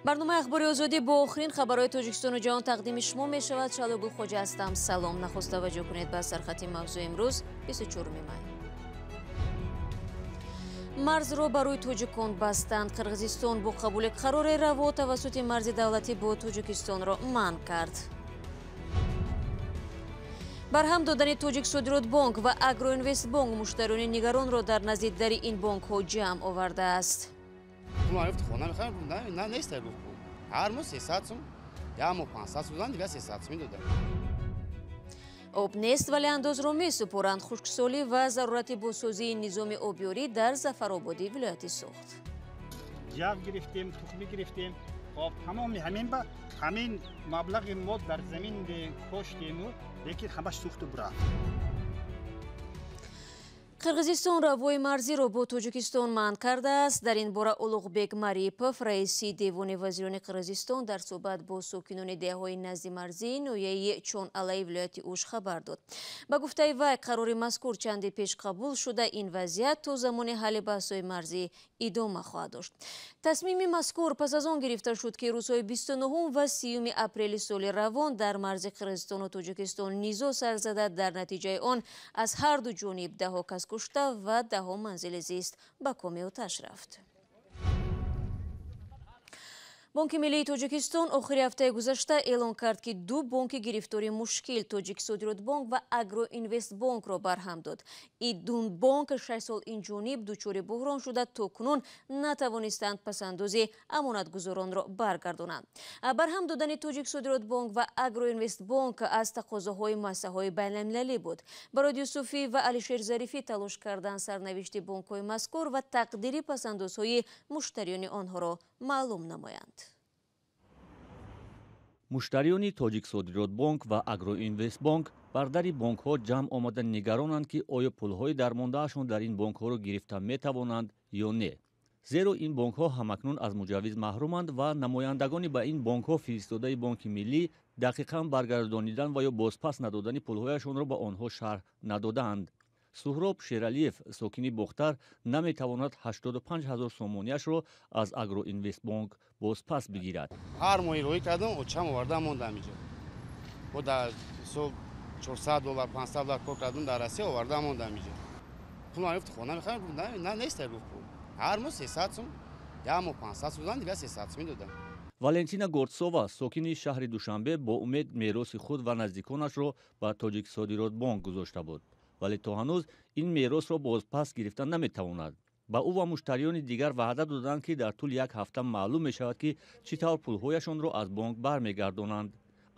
Барномаи Ахбори Озодӣ бо охирин хабарҳои Тоҷикистону ҷаҳон тақдими шумо мешавад. Шаҳло Гулхоҷа ҳастам. Салом. Нахуст таваҷҷӯҳ кунед ба сархати мавзӯи имрӯз, 24 май. Марзро барои тоҷикон бастанд. Қирғизистон бо қабули қарори раво тавассути марзи давлатӣ бо Тоҷикистонро манъ кард. Барҳам додани Тоҷиксодиротбонк ва Агроинвестбонк муштариёни нигаронро дар назди дари ин бонкҳо ҷамъ овардааст. Ҳар моҳ 300 сум, як моҳ 500 сум, дигар 300 сум медодам. Об нест, вале андозро месупоранд. Хушксолӣ ва зарурати бозсозии низоми обёрӣ дар Зафарободи вилояти Суғд. Ҷав гирифтем, тухмӣ гирифтем. Хоб, тамоми ҳамин ба ҳамин маблағи мо дар замин коштему, лекин ҳамаш сӯхту бурафт. Қирғизистон равои марзиро бо Тоҷикистон манъ кардааст. Дар ин бора Улуғбек Марипов, раиси Девони вазирони Қирғизистон, дар суҳбат бо сокинони деҳаҳои назди марзии ноҳияи Чон-Алаи вилояти Уш хабар дод. Ба гуфтаи вай, қарори мазкур чанде пеш қабул шуда, ин вазъият то замони ҳалли баҳсҳои марзӣ идома хоҳад дошт. Тасмими мазкур пас аз он гирифта шуд, ки рӯзҳои 29 ва 30 апрели соли равон дар марзи Қирғизистону Тоҷикистон низоъ сар зада, дар натиҷаи он аз ҳар ду ҷониб даҳҳо кас кушта ва даҳҳо манзили зист ба коми оташ рафт. Бонки Миллии Тоҷикистон охири ҳафтаи гузашта эълон кард, ки ду бонки гирифтори мушкил Тоҷиксодиротбонк ва Агроинвестбонкро барҳам дод. Ин ду бонк 6 сол инҷониб дучори буҳрон шуда, то кунун натавонистанд пасандози амонатгузоронро баргардонанд. Барҳам додани Тоҷиксодиротбонк ва Агроинвестбонк аз тақозоҳои муассисаҳои байналмилалӣ буд. Барод Юсуфӣ ва Алишер Зарифӣ талош карданд сарнавишти бонкҳои мазкур ва тақдири пасандозҳои муштариёни онҳоро маълум намоянд. Муштариёни Тоҷиксодиротбонк ва Агроинвестбонк бар дари бонкҳо ҷамъ омада нигаронанд, ки оё пулҳои дармондаашон дар ин бонкҳоро гирифта метавонанд ё не. Зеро ин бонкҳо ҳамакнун аз муҷаввиз маҳруманд ва намояндагони ба ин бонкҳо фиристодаи Бонки Миллӣ дақиқан баргардонидан ва ё бозпас надодани пулҳояшонро ба онҳо шарҳ надодаанд. Суҳроб Шералиев, сокини Бохтар, наметавонад 85 ҳазор сомонияшро аз Агроинвестбонк бозпас бигирад. Ҳар моҳи роҳӣ кардам, очам оварда мондам инҷо. Бо дар ҳисоб 400 доллар, 500 доллар кор кардам дар Россия, оварда мондам инҷо. Пул наёфт, хона мехарам, на нест пул. Ҳар моҳ 300 сум, як моҳ 500 сум, дигар 300 сум медодам. Валентина Горцова, сокини шаҳри Душанбе, бо умед мероси худ ва наздиконашро ба Тоҷиксодиротбонк гузошта буд. Вале то ҳанӯз ин меросро бозпас гирифта наметавонад. Ба ӯ ва муштариёни дигар ваъда доданд, ки дар тӯли як ҳафта маълум мешавад, ки чӣ тавр пулҳояшонро аз бонк бармегардонанд.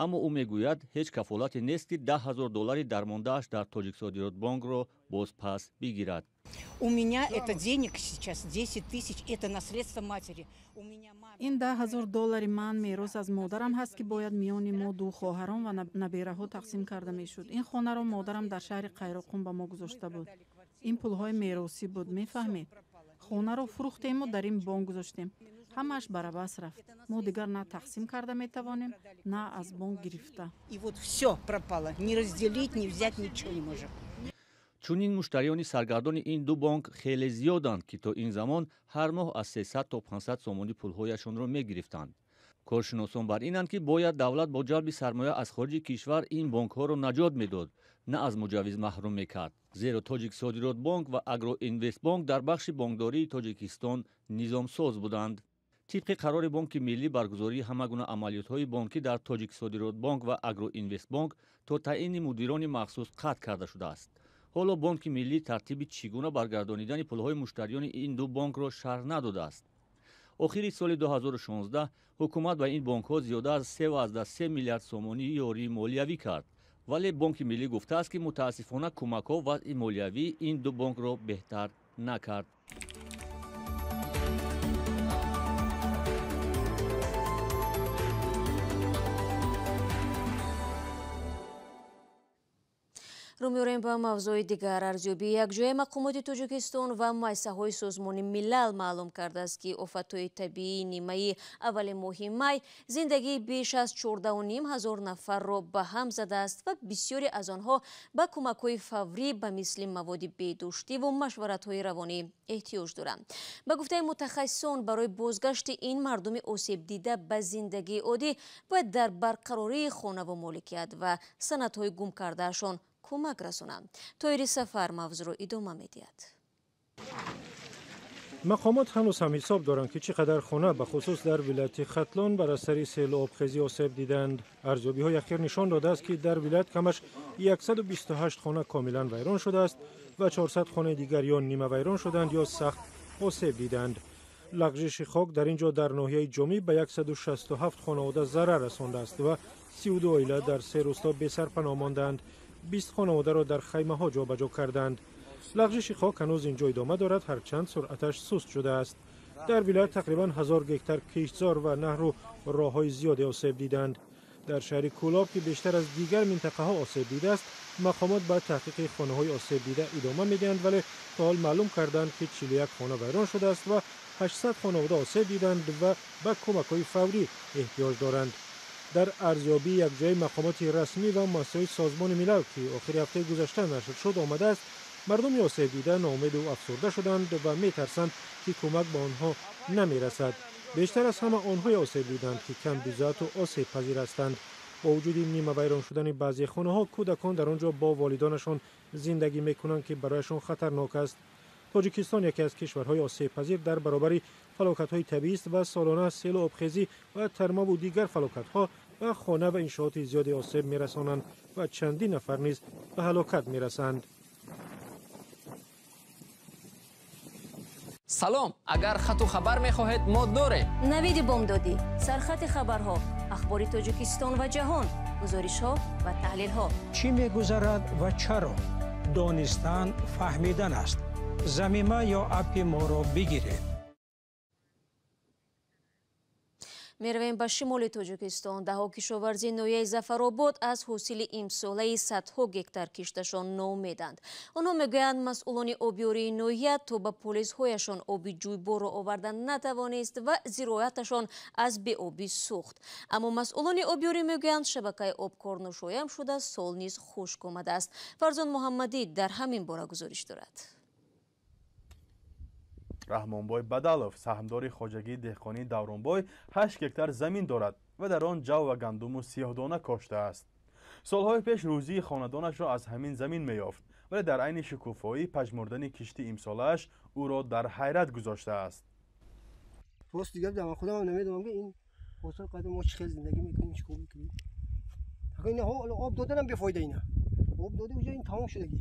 Аммо ӯ мегӯяд, ҳеҷ кафолате нест, ки 10 ҳазор доллари дармондааш дар Тоҷиксодиротбонкро бозпас бигирад. У меня это денег сейчас 10 тысяч, это наследство матери. Ин 10 ҳазор доллари ман мерос аз модарам ҳаст, ки бояд миёни мо ду хоҳарон ва набераҳо тақсим карда мешуд. Ин хонаро модарам дар шаҳри Қайроқум ба мо гузошта буд. Ин пулҳои меросӣ буд, мефаҳмед? Хонаро фурӯхтему дар ин бонк гузоштем. Ҳамааш барабас рафт. Мо дигар на тақсим карда метавонем, на аз бонк гирифта. И вот всё пропало. Ни разделить, ни взять, ничего не можем. Чунин муштариёни саргардони ин ду бонк хеле зиёданд, ки то ин замон ҳар моҳ аз 300 то 500 сомонӣ пулҳояшонро мегирифтанд. Коршиносон бар инанд, ки бояд давлат бо ҷалби сармоя аз хориҷи кишвар ин бонкҳоро наҷот медод, на аз муҷаввиз маҳрум мекард. Зеро Тоҷиксодиротбонк ва Агроинвестбонк дар бахши бонкдории Тоҷикистон низомсоз буданд. Тибқи қарори Бонки Миллӣ, баргузории ҳама гуна амалиётҳои бонкӣ дар Тоҷиксодиротбонк ва Агроинвестбонк то таъини мудирони махсус қатъ карда шудааст. Ҳоло Бонки Миллӣ тартиби чӣ гуна баргардонидани пулҳои муштариёни ин ду бонкро шарҳ надодааст. Охири соли 2016 ҳукумат ба ин бонкҳо зиёда аз 3,3 миллиард сомонӣ ёрии молиявӣ кард. Вале Бонки Миллӣ гуфтааст, ки мутаассифона кӯмакҳо вазъи молиявии ин ду бонкро беҳтар накард. Рӯ меорем ба мавзӯи дигар. Арзёбии якҷояи мақомоти Тоҷикистон ва муассисаҳои Созмони Милал маълум кардааст, ки офатҳои табиии нимаи аввали моҳи май зиндагии беш аз 14,5 ҳазор нафарро ба ҳам задааст ва бисёре аз онҳо ба кӯмакҳои фаврӣ ба мисли маводи беҳдоштиву машваратҳои равонӣ эҳтиёҷ доранд. Ба гуфтаи мутахассисон, барои бозгашти ин мардуми осебдида ба зиндагии оддӣ бояд дар барқарории хонаву моликият ва санадҳои гум кардаашон кӯмак расонанд. Тоири Сафар мавзӯъро идома медиҳад. Мақомот ҳанӯз ҳам ҳисоб доранд, ки чӣ қадар хона, бахусус дар вилояти Хатлон, бар асари селу обхезӣ осеб диданд. Арзёбиҳои ахир нишон додааст, ки дар вилоят камаш 128 хона комилан вайрон шудааст ва 400 хонаи дигар ё нимавайрон шуданд, ё сахт осеб диданд. Лағжиши хок дар ин ҷо, дар ноҳияи Ҷомӣ, ба 167 хонавода зарар расондааст ва 32 оила дар се рӯсто бесарпаноҳ мондаанд. 20 хонаводаро дар хаймаҳо ҷобаҷо карданд. Лағжиши хок ҳанӯз ин ҷо идома дорад, ҳарчанд суръаташ суст шудааст. Дар вилоят тақрибан 1000 гектар киштзор ва наҳру роҳҳои зиёде осеб диданд. Дар шаҳри Кӯлоб, ки бештар аз дигар минтақаҳо осеб дидааст, мақомот ба таҳқиқи хонаҳои осебдида идома медиҳанд, вале то ҳол маълум карданд, ки 41 хона вайрон шудааст ва 800 хонавода осеб диданд ва ба кӯмакҳои фаврӣ эҳтиёҷ доранд. Дар арзёбии якҷояи мақомоти расмӣ ва муассисаҳои Созмони Милал, ки охири ҳафтаи гузашта нашр шуд, омадааст, мардуми осебдида ноумеду афсурда шуданд ва метарсанд, ки кӯмак ба онҳо намерасад. Бештар аз ҳама онҳое осеб диданд, ки камбизоату осебпазир ҳастанд. Бо вуҷуди нимавайрон шудани баъзе хонаҳо, кӯдакон дар он ҷо бо волидонашон зиндагӣ мекунанд, ки барояшон хатарнок аст. Тоҷикистон яке аз кишварҳои осебпазир дар баробари фалокатҳои табиист ва солона селу обхезӣ ва тармаву дигар фалокатҳо ба хона ва иншооти зиёде осеб мерасонанд ва чандин нафар низ ба ҳалокат мерасанд. Салом, агар хату хабар мехоҳед, мо дорем. Навиди бомдодӣ, сархати хабарҳо, ахбори Тоҷикистон ва ҷаҳон, гузоришҳо ва таҳлилҳо. Чӣ мегузарад ва чаро? Донистан фаҳмидан аст. Замима ё аппи моро бигиред. Меравем ба шимоли Тоҷикистон. Даҳо кишоварзи ноҳияи Зафаробод аз ҳосили имсолаи садҳо гектар кишташон ноумеданд. Онҳо мегӯянд, масъулони обёрии ноҳия то ба полизҳояшон оби ҷӯйборро оварда натавонист ва зироаташон аз беобӣ сӯхт. Аммо масъулони обёрӣ мегӯянд, шабакаи об корношоям шуда, сол низ хушк омадааст. Фарзон Муҳаммадӣ дар ҳамин бора гузориш дорад. Раҳмонбой Бадалов, саҳмдори хоҷагии деҳқонии Давронбой, 8 гектар замин дорад ва дар он ҷав ва гандуму сиёҳдона коштааст. Солҳои пеш рӯзии хонадонашро аз ҳамин замин меёфт, вале дар айни шукуфоӣ пажмурдани кишти имсолааш ӯро дар ҳайрат гузоштааст. Рост дигар ман худам намедонам, ки ин ҳосил қадр мо чӣ хел зиндагӣ мекунем, чӣ кор мекунем. Об доданам бефоида, ина об дода уҷа ин тамом шудагӣ.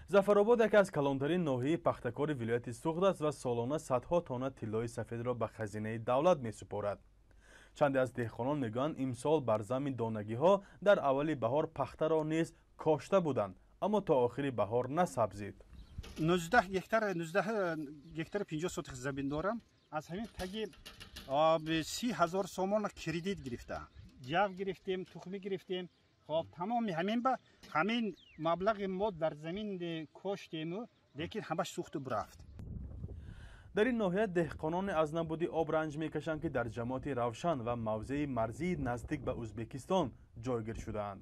Зафаробод яке аз калонтарин ноҳияи пахтакори вилояти Суғд аст ва солона садҳо тонна тиллои сафедро ба хазинаи давлат месупорад. Чанде аз деҳқонон мегӯянд, имсол бар зами донагиҳо дар аввали баҳор пахтаро низ кошта буданд, аммо то охири баҳор насабзид. 19 гектар, 19 гектар 50 сотих замин дорам. Аз ҳамин таги 30 ҳазор сомон кредит гирифтаам. Ҷав гирифтем, тухмӣ гирифтем. Хоб, тамоми ҳамин ба ҳамин маблағи мо дар замин коштему, лекин ҳамаш сӯхту рафт. Дар ин ноҳия деҳқононе аз набуди об ранҷ мекашанд, ки дар ҷамоати Равшан ва мавзеи марзии наздик ба Ӯзбекистон ҷойгир шудаанд.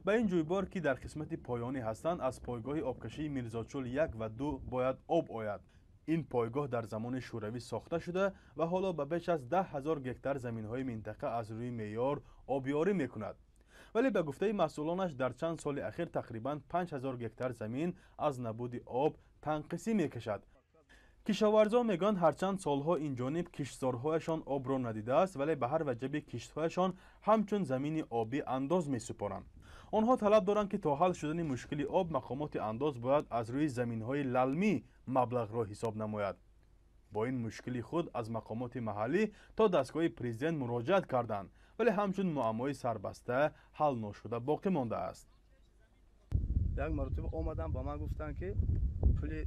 Ба ин ҷӯйбор, ки дар қисмати поёнӣ ҳастанд, аз пойгоҳи обкашии Мирзочул 1 ва 2 бояд об ояд. Ин пойгоҳ дар замони шӯравӣ сохта шуда ва ҳоло ба беш аз 10 ҳазор гектар заминҳои минтақа аз рӯи меъёр обёрӣ мекунад. Вале ба гуфтаи масъулонаш, дар чанд соли ахир тақрибан 5000 гектар замин аз набуди об танқисӣ мекашад. Кишоварзон мегӯянд, ҳарчанд солҳо инҷониб киштзорҳояшон обро надидааст, вале ба ҳар ваҷаби киштҳояшон ҳамчун замини обӣ андоз месупоранд. Онҳо талаб доранд, ки то ҳал шудани мушкили об мақомоти андоз бояд аз рӯи заминҳои лалмӣ маблағро ҳисоб намояд. Бо ин мушкили худ аз мақомоти маҳаллӣ то дастгоҳи президент муроҷиат карданд, вале ҳамчун муаммои сарбаста ҳал ношуда боқӣ мондааст. Як маротиба омадам, ба ман гуфтанд, ки пули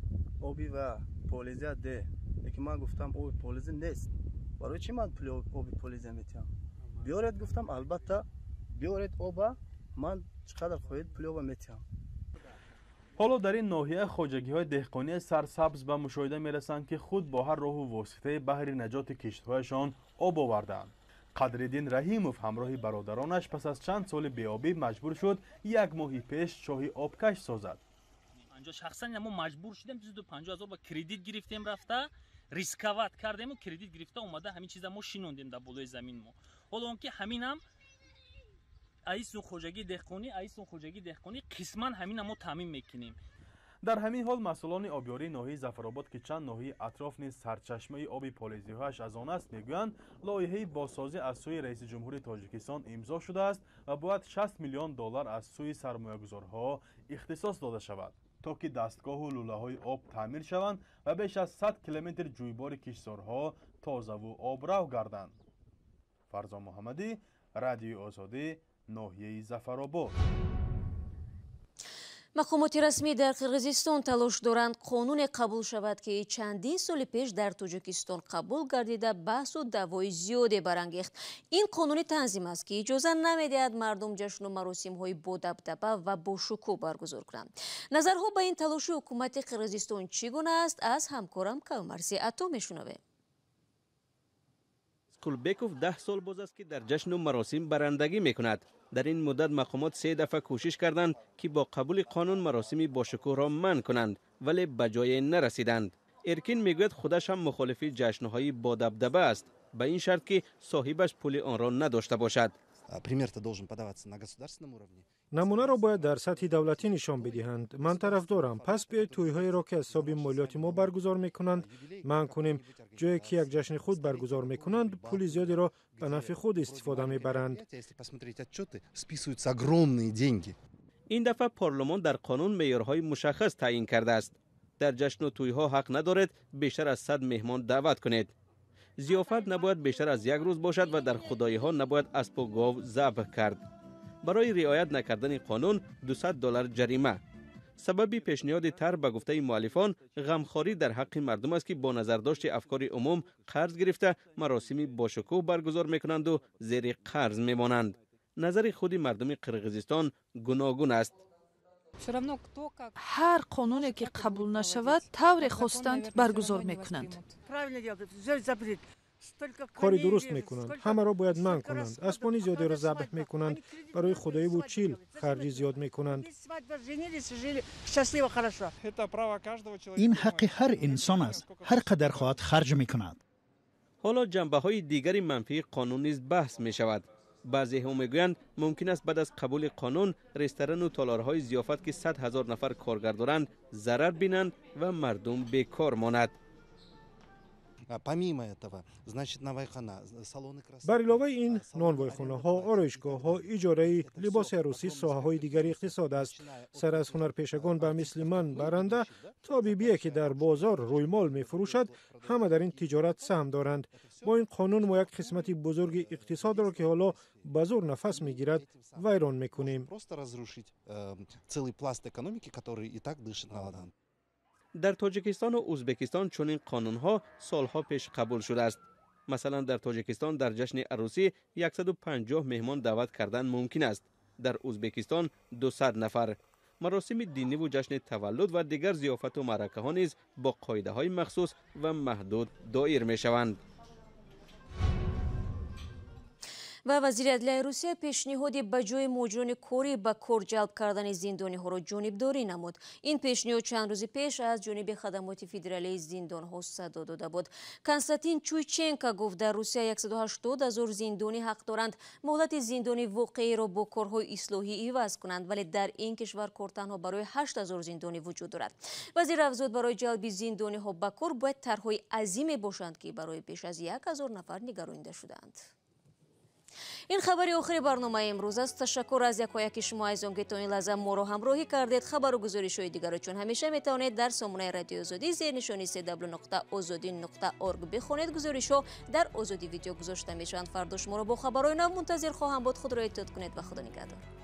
обӣ ва полизия де, лекин ман гуфтам, оби полизия нест, барои чӣ ман пули оби полизия метиҳам? Биёред, гуфтам, албатта биёред оба. Ман чӣ қадар хоҳед пули оба метиҳам. Ҳоло дар ин ноҳия хоҷагиҳои деҳқонии сарсабз ба мушоҳида мерасанд, ки худ бо ҳар роҳу воситаи баҳри наҷоти киштҳояшон об овардаанд. Қадриддин Раҳимов ҳамроҳи бародаронаш пас аз чанд соли беобӣ маҷбур шуд як моҳи пеш чоҳи обкаш созад. Шахсан мо маҷбур шудем, 250 ҳазор ба кредит гирифтем, рафта рисковать кардему, кредит гирифта омада ҳамин чиза мо шинондем дар болои замин мо. Ҳоло он ки ҳаминам аисун хоҷагии деҳқонӣ, аисун хоҷагии деҳқонӣ қисман ҳамина мо таъмин мекунем. Дар ҳамин ҳол масъулони обёрии ноҳияи Зафаробод, ки чанд ноҳияи атроф низ сарчашмаи оби полезиҳояш аз он аст, мегӯянд лоиҳаи бозсозӣ аз сӯи раиси ҷумҳури Тоҷикистон имзо шудааст ва бояд 60 миллион доллар аз сӯи сармоягузорҳо ихтисос дода шавад, то ки дастгоҳу лӯлаҳои об таъмир шаванд ва беш аз 100 километр ҷӯйбори киштзорҳо тозаву обрав гарданд. Фарзон Муҳаммадӣ, Радиои Озодӣ, ноҳияи Зафаробод. Мақомоти расмӣ дар Қирғизистон талош доранд қонуне қабул шавад, ки чандин соли пеш дар Тоҷикистон қабул гардида баҳсу даъвои зиёде барангехт. Ин қонуни танзим аст, ки иҷоза намедиҳад мардум ҷашну маросимҳои бодабдаба ва бошукӯҳ баргузор кунанд. Назарҳо ба ин талоши ҳукумати Қирғизистон чӣ гуна аст, аз ҳамкорам Кавмарси Ато мешунавем. Кулбеков 10 сол боз аст, ки дар ҷашну маросим барандагӣ мекунад. Дар ин муддат мақомот 3 дафъа кӯшиш карданд, ки бо қабули қонун маросими бошукӯҳро манъ кунанд, вале ба ҷое нарасиданд. Эркин мегӯяд худаш ҳам мухолифи ҷашнҳои бодабдаба аст, ба ин шарт ки соҳибаш пули онро надошта бошад. Намунаро бояд дар сатҳи давлатӣ нишон бидиҳанд. Ман тарафдорам. Пас биёед тӯйҳоеро, ки аз ҳисоби молиёти мо баргузор мекунанд, манъ кунем. Ҷое ки як ҷашни худ баргузор мекунанд, пули зиёдеро ба нафъи худ истифода мебаранд. Ин дафъа парлумон дар қонун меъёрҳои мушаххас таъйин кардааст. Дар ҷашну тӯйҳо ҳақ надоред бештар аз 100 меҳмон даъват кунед. Зиёфат набояд бештар аз як рӯз бошад ва дар худоиҳо набояд аспу гов забҳ кард. Барои риоят накардани қонун $200 ҷарима. Сабаби пешниҳоди тарҳ ба гуфтаи муаллифон ғамхорӣ дар ҳаққи мардум аст, ки бо назардошти афкори умум қарз гирифта маросими бошукӯҳ баргузор мекунанду зери қарз мемонанд. Назари худи мардуми Қирғизистон гуногун аст. Ҳар қонуне ки қабул нашавад, тавре хостанд баргузор мекунанд. Кори дуруст мекунанд. Ҳамаро бояд манъ кунанд. Аспони зиёдеро забҳ мекунанд. Барои худоиву чил харҷи зиёд мекунанд. Ин ҳаққи ҳар инсон аст. Ҳар қадар хоҳад харҷ мекунад. Ҳоло ҷанбаҳои дигари манфии қонун низ баҳс мешавад. Баъзеҳо мегӯянд мумкин аст баъд аз қабули қонун ресторану толорҳои зиёфат, ки 100 ҳазор нафар коргар доранд, зарар бинанд ва мардум бекор монад. Бар иловаи ин нонвойхонаҳо, ороишгоҳҳо, иҷораи либоси арӯсӣ соҳаҳои дигари иқтисод аст. Сар аз ҳунарпешагон ба мисли ман баранда то бибие, ки дар бозор рӯймол мефурӯшад, ҳама дар ин тиҷорат саҳм доранд. Бо ин қонун мо як қисмати бузурги иқтисодро, ки ҳоло ба зур нафас мегирад, вайрон мекунем. Дар Тоҷикистону Ӯзбекистон чунин қонунҳо солҳо пеш қабул шудааст. Масалан, дар Тоҷикистон дар ҷашни арӯсӣ 150 меҳмон даъват кардан мумкин аст. Дар Ӯзбекистон 200 нафар. Маросими диниву ҷашни таваллуд ва дигар зиёфату маъракаҳо низ бо қоидаҳои махсус ва маҳдуд доир мешаванд. Ва вазири адлияи Русия пешниҳоди ба ҷои муҳоҷирони корӣ ба кор ҷалб кардани зиндониҳоро ҷонибдорӣ намуд. Ин пешниҳод чанд рӯзи пеш аз ҷониби хадамоти федералии зиндонҳо садо дода буд. Константин Чуйченко гуфт, дар Русия 180 ҳазор зиндонӣ ҳақ доранд муҳлати зиндони воқеиро бо корҳои ислоҳӣ иваз кунанд, вале дар ин кишвар кор танҳо барои 8 ҳазор зиндонӣ вуҷуд дорад. Вазир афзуд, барои ҷалби зиндониҳо ба кор бояд тарҳҳои азиме бошанд, ки барои беш аз 1 ҳазор нафар нигаронида шудаанд. Ин хабари охири барномаи имрӯз аст. Ташаккур аз якояки шумо азизон, ки то ин лаҳза моро ҳамроҳӣ кардед. Хабару гузоришҳои дигарро чун ҳамеша метавонед дар сомонаи Радиои Озодӣ зернишони cw.ozodi.org бихонед. Гузоришҳо дар Озодӣ видео гузошта мешаванд. Фардо шуморо бо хабарҳои нав мунтазир хоҳам буд. Худро эҳтиёт кунед ва Худо нигаҳдор.